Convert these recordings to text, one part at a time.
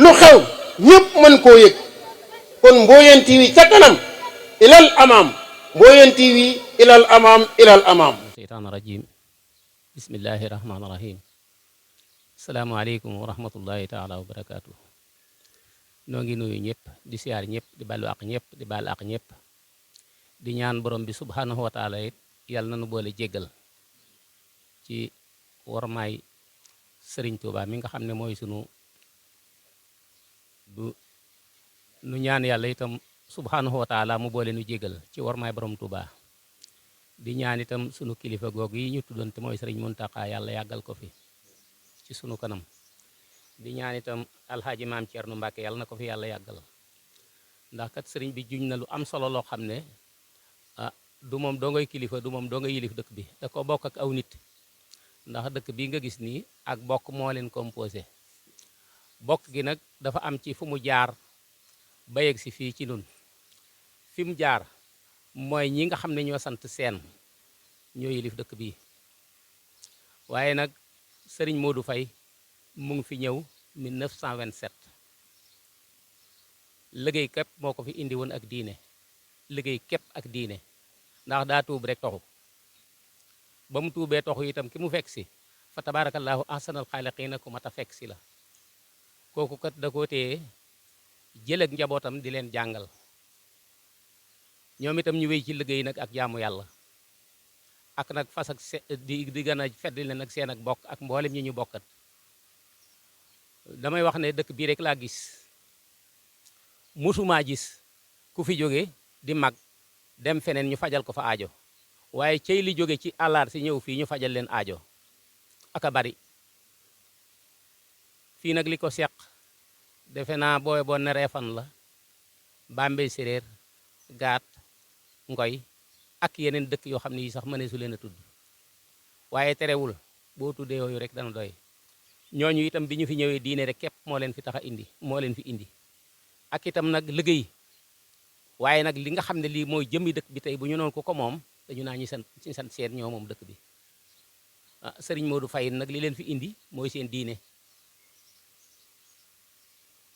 lu xew ñëpp mën koo yëg kon Mboyeen TV ca kanam ilal amaam Mboyeen TV ilal amaam ilal amaam. seytaan rajim bismillahi rahmaani rahim asalaamaaleykum wa rahmatullahi taala wa barakaatu. noo ngi nuyu ñëpp di siyaar ñëpp di balu ak ñëpp di baal ak ñëpp di ñaan borom bi subhanahu wa taala it yàlla na nu boole jéggal ci warmaay sëriñ Tuuba mi nga xam ne mooy sunu du nu ñaan yàlla itam subhanahu wa taala mu boole nu jéggal ci warmaay borom Tuuba di ñaan itam sunu kilifa googu yi ñu tuddoon te mooy sëriñ Muntaxa yàlla yàggal ko fi ci sunu kanam di ñaan itam alxaaji maam Ceerno Mbàkke yàlla na ko fi yàlla yàggal ndax kat sëriñ bi juñ na lu am solo loo xam ne du moom doo ngay kilifa du moom doo ngay yilif dëkk bi da ko bokk ak aw nit ndax dëkk bi nga gis nii ak bokk moo leen composé bokk gi nag dafa am ci fu mu jaar ba yegg si fii ci nun fi mu jaar mooy ñi nga xam ne ñoo sant seen ñoo yilif dëkk bi waaye nag sëriñ Modou Faye mu ngi fi ñëw 1927 liggéey képp moo ko fi indi woon ak diine liggéey képp ak diine ndax daa tuub rek toxu ba mu tuubee toxu itam ki mu fekk si fa tabaarakallaahu ahsanal xaaliqiina ku mat a fekk si la kooku kat da koo téye jël ak njabootam di leen jàngal ñoom itam ñu wéy ci liggéey nag ak jaamu yàlla ak nag fas ak di gën a feddi leen ak seen ak bokk ak mboolem ñi ñu bokkat damay wax ne dëkk bii rek laa gis musumaa gis ku fi jóge di mag dem feneen ñu fajal ko fa aajo waaye cey li jóge ci àllaar si ñëw fii ñu fajal leen aajo aka bari fii nag li ko seq defe naa booy boo ne Reefan la Bambey Séréer Gaat Ngoy ak yeneen dëkk yoo xam ne yi sax mëneesu leen a tudd waaye terewul boo tuddee yooyu rek dana doy ñooñu itam bi ñu fi ñëwee diine rek képp moo leen fi tax a indi moo leen fi indi ak itam nag liggéey waaye nag li nga xam ne lii mooy jëmmi dëkk bi tey bu ñu noon ko moom dañu naa ñi sant seen ñoo moom dëkk bi sëriñ Modou Faye nag li leen fi indi mooy seen diine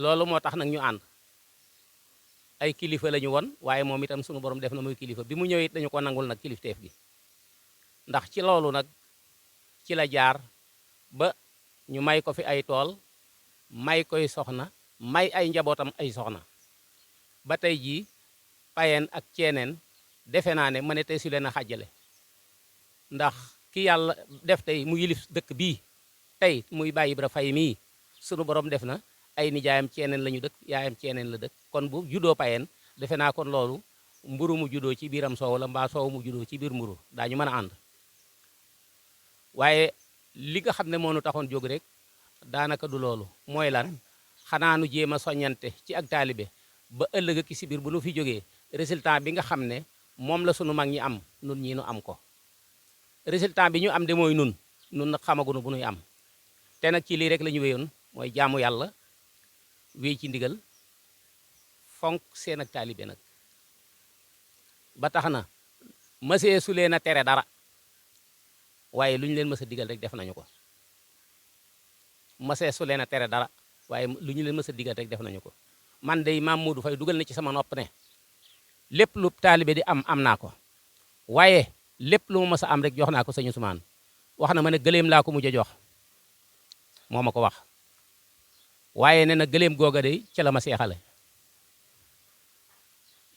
loolu moo tax nag ñu ànd ay kilifa la ñu won waaye moom itam sunu borom def na muy kilifa bi mu ñëwee dañu ko nangul nag kilifteef gi ndax ci loolu nag ci la jaar ba ñu may ko fi ay tool may koy soxna may ay njabootam ay soxna ba tey jii Payeen ak Ceeneen defe naa ne mëne tey si leen a xàjjale ndax ki yàlla def tey mu yilif dëkk bii tey muy Baye Ibra Faye mii sunu borom def na ay nijaayam Ceeneen la ñu dëkk yaayam Ceeneen la dëkk kon bu juddoo Payeen defe naa kon loolu mburu mu juddoo ci biiram soow la mbaa soow mu juddoo ci biir mburu daañu mën a ànd waaye li nga xam ne moo nu taxoon jóg rek daanaka du loolu mooy lan xanaa nu jéem a soññante ci ak taalibe ba ëllëg ki si biir bu nu fi jógee résultat bi nga xam ne moom la sunu mag ñi am nun ñii nu am ko résultat bi ñu am de mooy nun nag xamagunu bu nuy am te nag ci lii rek la ñu wéyoon mooy jaamu yàlla wéy ci ndigal fonk seen ak taalibe nag ba tax na mësee su leen a tere dara waaye lu ñu leen mës a digal rek def nañu ko mësee su leen a tere dara waaye lu ñu leen mës a digal rek def nañu ko man de maam Modou Faye dugal na ci sama nopp ne lépp lu taalibe di am naa ko waaye lépp lu ma mës a am rek jox naa ko sëñ Ousmane wax na ma ne gëléem laa ko mujj a jox moo ma ko wax waaye ne na gëléem googa de ca la ma seexale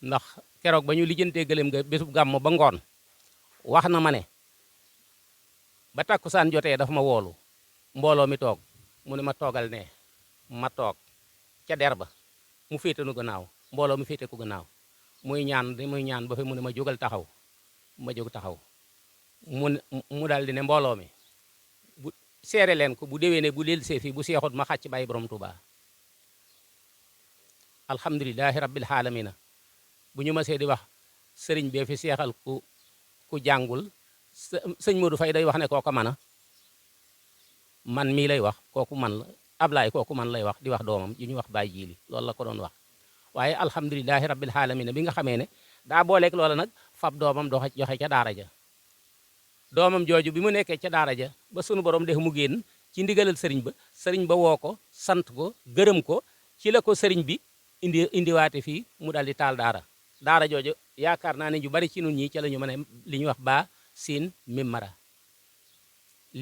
ndax keroog ba ñu lijjantee gëléem ga bésub gàmm ba ngoon wax na ma ne ba takkusaan jotee dafa ma woolu mbooloo mi toog mu ne ma toogal ne ma toog ca der ba mu féete nu gannaaw mbooloo mi féete ko gannaaw muy ñaan ba fi mu ne ma jógal taxaw ma jóg taxaw mu daal di ne mbooloo mi bu seere leen ko bu déwénee bu del see fii bu seexut ma xàcc bàyyi borom Tuuba alhamdulilahi rabbil alamina bu ñu mësee di wax sëriñ bee fi seexal ku jàngul sëñ Modou Faye day wax ne kooku man mii lay wax kooku man la Ablaye kooku man lay wax di wax doomam yu ñu wax Baye Jili loolu la ko doon wax waaye alhamdulilahi rabbil alamina bi nga xamee ne daa booleeg loola nag fab doomam joxe ca daara ja doomam jooju bi mu nekkee ca daara ja ba sunu borom def mu génn ci ndigalal sëriñ ba woo ko sant ko gërëm ko ci la ko sëriñ bi indiwaate fii mu dal di taal daara jooju yaakaar naa ne ñu bari ci nun ñi ca la ñu mën a li ñuy wax baa siin mim mara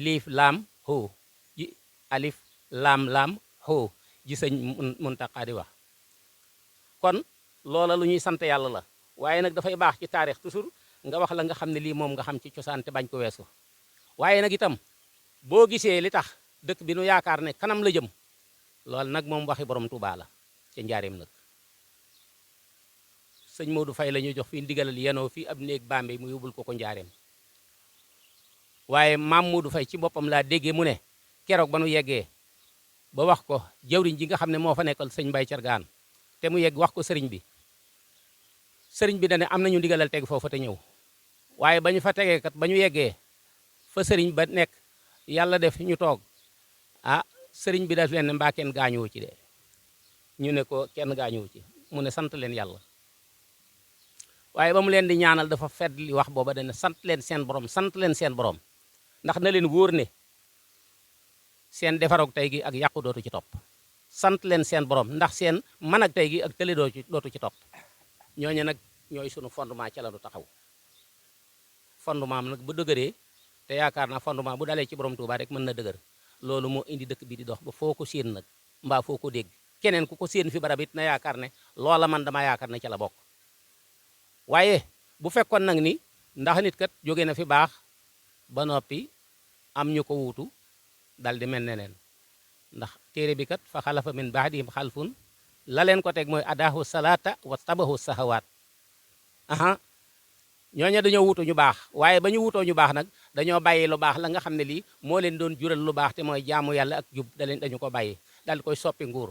liif laam hoo ji alif laam hoo ji sëñ Muntaxa di wax kon loola lu ñuy sant yàlla la waaye nag dafay baax ci taarix toujours nga wax la nga xam ne lii moom nga xam ci cosaan te bañ ko weesu waaye nag itam boo gisee li tax dëkk bi nu yaakaar ne kanam la jëm loolu nag moom waxi borom Tuubaa la ca njaareem nag sëñ Modou Faye la ñuy jox fii ndigalal yenoo fii ab néeg Bambey mu yóbbul ko njaareem waaye maam Modou Faye ci boppam laa déggee mu ne keroog ba nu yeggee ba wax ko jawriñ ji nga xam ne moo fa nekkal sëñ Mbay Cargaan te mu yegg wax ko sëriñ bi dane am nañu ndigalal teg foofa te ñëw waaye ba ñu fa tegee kat ba ñu yeggee fa sëriñ ba nekk yàlla def ñu toog sëriñ bi daf leen ne mbaa kenn gaañuwu ci de ñu ne ko kenn gaañuwu ci mu ne sant leen yàlla waaye ba mu leen di ñaanal dafa fedd li wax booba dane sant leen seen borom ndax na leen wóor ne seen defaroog tey gi ak yàqu dootu ci topp sant leen seen borom ndax seen man ak tey gi ak tële dootu ci topp ñooñu nag ñooy sunu fondement ca la nu taxaw fondement nag bu dëgëree te yaakaar naa fondement bu dalee ci borom Tuubaa rek mën na dëgër loolu moo indi dëkk bi di dox ba foo ko séen nag mbaa foo ko dégg keneen ku ko séen fi barab it na yaakaar ne loola man dama yaakaar ne ca la bokk waaye bu fekkoon nag ni ndax nit kat jóge na fi baax ba noppi am ñu ko wuutu dal di mel ne leen ndax téere bi kat fa xalafa min baadihim xalfun la leen ko teg mooy adaahu salaata wa tabahu sahawaat ñooñu dañoo wutu ñu baax waaye ba ñu wutoo ñu baax nag dañoo bàyyi lu baax la nga xam ne lii moo leen doon jural lu baax te mooy jaamu yàlla ak jub dañu ko bàyyi daal di koy soppi nguur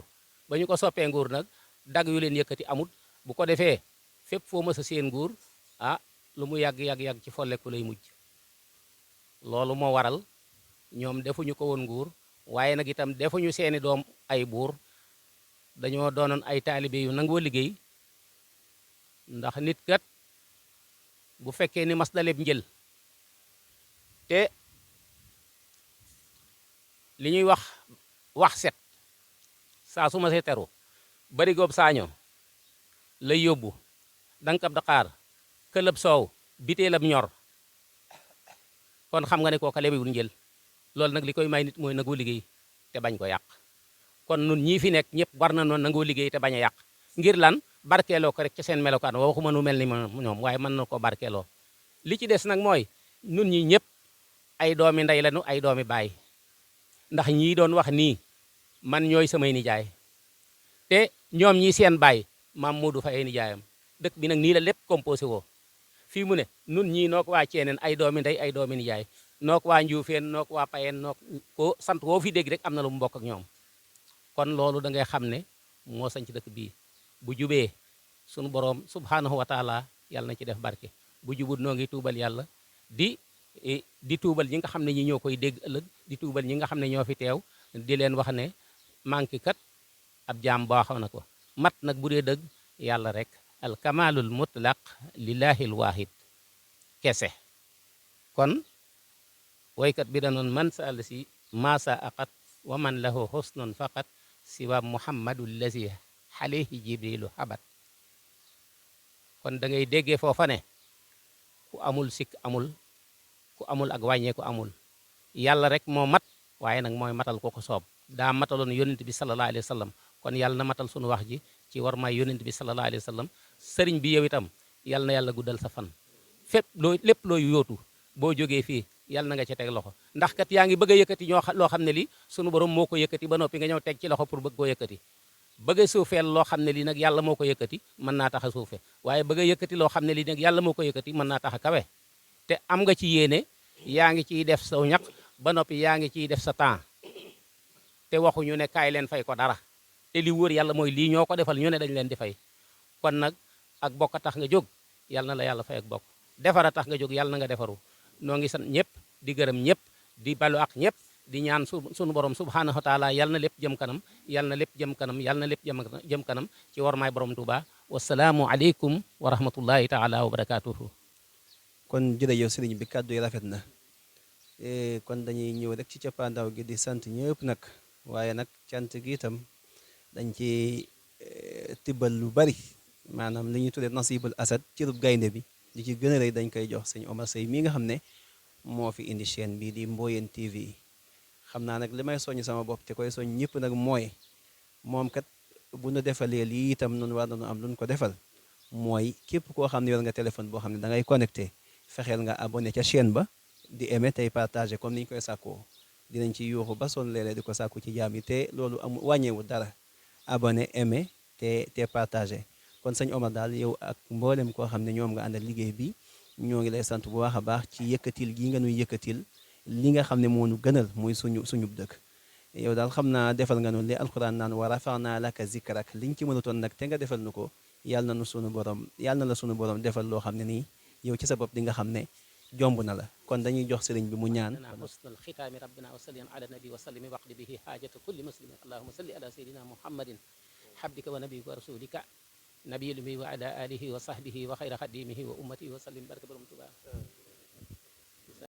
ba ñu ko soppee nguur nag dag yu leen yëkkati amut bu ko defee fépp foo mës a seen nguur lu mu yàgg ci folleku lay mujj loolu moo waral ñoom defuñu ko woon nguur waaye nag itam defuñu seeni doom ay buur dañoo doonoon ay taalibe yu nangoo liggéey ndax nit kat bu fekkee ni mas daleb njël te li ñuy wax set saa su ma see teru bari goob saaño lay yóbbu dankab daqaar këlëb soow biteelab ñor kon xam nga ne kooka lebewul njël loolu nag li koy may nit mooy nangoo liggéey te bañ ko yàq kon nun ñii fi nekk ñëpp war na noon nangoo liggéey te bañ a yàq ngir lan barkeeloo ko rek ca seen melokaan waxuma nu mel ni ñoom waaye mën na ko barkeeloo li ci des nag mooy nun ñi ñëpp ay doomi ndey lañu ay doomi baay ndax ñii doon wax nii man ñooy samay nijaay te ñoom ñii seen baay maam Modou Faye nijaayam dëkk bi nag nii la lépp composé woo fii mu ne nun ñii noo ko waa Ceeneen ay doomi ndey ay doomi nijaay noo ko waa Njuufeen noo ko waa Payeen noo ko sant woo fi dégg rek am na lu mu bokk ak ñoom kon loolu da ngay xam ne moo sañ ci dëkk bii bu jubee sunu boroom subhanahu wa taala yàlla na ci def barke bu jubut noo ngi tuubal yàlla di tuubal ñi nga xam ne ñi ñoo koy dégg ëllëg di tuubal ñi nga xam ne ñoo fi teew di leen wax ne manqué kat ab jaam baaxoo na ko mat nag bu dee dëgg yàlla rek al kamalul mutlaq lillahi al wahid kese kon waykat bi danoon man sa àll si maasa aqat wa man lahu husnun faqat siwa muhammadu lazi alayhi jibrilu habat kon da ngay déggee foofa ne ku amul sikk amul ku amul ak wàññeeku amul yàlla rek moo mat waaye nag mooy matal ko ko soob daa mataloon yonent bi sallallahu alayhi wa sallam kon yàlla na matal sunu wax ji ci war may yonent bi sallallahu alayhi wa sallam sëriñ bi yow itam yàlla na yàlla guddal sa fan fépp lépp looy yóotu boo jógee fii yàlla na nga ca teg loxo ndax kat yaa ngi bëgg a yëkkati loo xam ne lii sunu borom moo ko yëkkati ba noppi nga ñëw teg ci loxo pour bëgg koo yëkkati bëgg a suufeel loo xam ne lii nag yàlla moo ko yëkkati mën naa tax a suufe waaye bëgg a yëkkati loo xam ne lii nag yàlla moo ko yëkkati mën naa tax a kawe te am nga ci yéene yaa ngi ciy def sa ñaq ba noppi yaa ngi ciy def sa temps te waxuñu ne kaay leen fay ko dara te li wóor yàlla mooy lii ñoo ko defal ñu ne dañ leen di fay kon nag ak bokk a tax nga jóg yàlla na la yàlla fay ak bokk defar a tax nga jóg yàlla na nga defaru noo ngi sant ñëpp di gërëm ñëpp di balu ak ñëpp di ñaan sunu borom subhanahu wa taala yàlla na lépp jëm kanam yàlla na lépp jëm kanam yàlla na lépp jëm kanam ci war maay borom Tuuba wasalaamu aleykum wa rahmatullahi taala wa barakatuhu kon jërëjëf sëriñ bi kàddu yi rafet na kon dañuy ñëw rek ci cappaandaw gi di sant ñëpp nag waaye nag cant gi itam dañ ci tibbal lu bari maanaam li ñuy tuddee nasibul asad cërub gaynde bi li ci gën a rëy dañ koy jox sëñ Omar Seye mii nga xam ne moo fi indi chaîne bii di Mboyeen TV. xam naa nag li may soññ sama bopp te koy soñ ñëpp nag mooy moom kat bu nu defalee lii itam nun war nañu am lu ñu ko defal mooy képp koo xam ne yor nga téléphone boo xam ne da ngay connecté fexeel nga abonné ca chaîne ba di aimé tey partagé comme ni ñu koy sàkkoo dinañ ci yuuxu ba sonn léeg-léeg di ko sàkku ci jaam yi te loolu amu wàññeewul dara abonné aimé te partagé kon sëñ Omar daal yow ak mboolem koo xam ne ñoom nga àndal liggéey bi ñoo ngi lay sant bu baax a baax ci yëkkatil gii nga nuy yëkkatil li nga xam ne moo nu gënal muy suñu dëkk yow daal xam naa defal nga nu li alquran naan wa rafa'na laka zikrak liñ ci mënutoon nag te nga defal nu ko yàlla na la sunu borom defal loo xam ne nii yow ci sa bopp di nga xam ne jomb na la kon dañuy jox sëriñ bi mu ñaan husnal xitaami rabbina wa sallim ala nabi wa sallimi waqdi bihi haajata kulli muslimin allahumma salli ala sayyidina muhammadin habdika wa nabiyika wa rasulika nabiyil ummi wa ala alihi wa sahbihi wa xayra xadimihi wa ummatihi wa sallim barke borom Tuubaa